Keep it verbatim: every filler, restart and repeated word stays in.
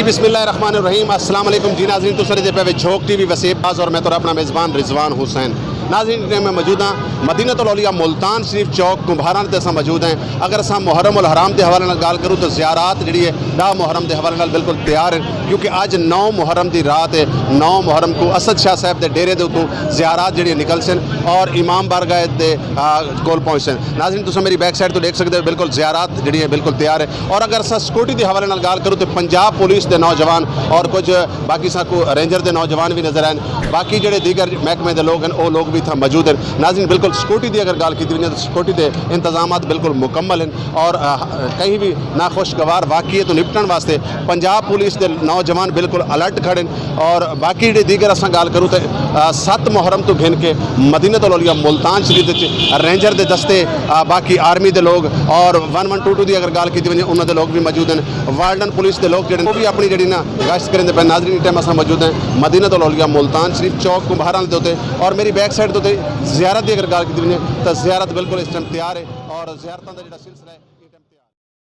بسم اللہ الرحمن الرحیم۔ السلام علیکم جی ناظرین، تساں ݙیہدے پئے وے جھوک ٹی وی وسیب باز اور میں تہاݙا اپݨا میزبان رضوان حسین۔ ناظرین، ٹائم میں موجود ہاں مدینۃ الاولیاء ملتان شریف چوک کمبھاراں تے اساں موجود ہیں۔ اگر اساں محرم الحرام دے حوالے نال ڳالھ کروں تو زیارات جڑی ہے ݙاہ محرم دے حوالے نال بالکل تیار ہیں، کیونکہ اڄ نو محرم دی رات ہے۔ نو محرم کو اسد شاہ صاحب دے ڈیرے دے اتوں زیارات جڑی نکلسن اور امام بارگاہ دے آ، کول پہنچسن۔ ناظرین، تساں میری بیک سائیڈ تو ݙیکھ سڳدے ہو، بالکل زیارات جڑی ہے بالکل تیار ہے۔ اور اگر اساں سیکورٹی دے حوالے نال ڳالھ کروں تو پنجاب پولیس دے نوجوان اور کچھ باقی ساکوں رینجر دے نوجوان بھی نظر آئے۔ باقی جڑے دیگر محکمے دے لوگ ہیں، وہ لوگ بھی اتھاں موجود ہیں۔ ناظرین، بالکل سیکورٹی دی اگر ڳالھ کیتی ونڄے تو سیکورٹی دے انتظامات بالکل مکمل ہیں اور آ، کہیں بھی ناخوشگوار واقعے تو نپٹݨ واسطے پنجاب پولیس دے نوجوان بالکل الرٹ کھڑے ہیں۔ اور باقی جڑے دیگر اساں ڳالھ کروں تے آ، ست محرم تو گھن کے مدینۃ الاولیاء ملتان شریف وچ رینجر دے دستے، آ، باقی آرمی دے لوگ اور ون ون ٹو ٹو دی اگر ڳالھ کیتی ونڄے، انہاں دے لوگ بھی موجود ہیں۔ وارڈن پولیس دے لوگ جڑے ہیں، وہ بھی اپݨی جڑی نا گشت کریندے پئے۔ ناظرین، ٹائم اساں موجود ہیں مدینۃ الاولیاء ملتان شریف چوک کمبھاراں دے اتوں، اور میری بیک سائیڈ دے اتوں زیارت دی اگر ڳالھ کیتی ونڄے تو زیارت بالکل اس ٹائم تیار ہے اور زیارتاں دا جڑا سلسلہ ہے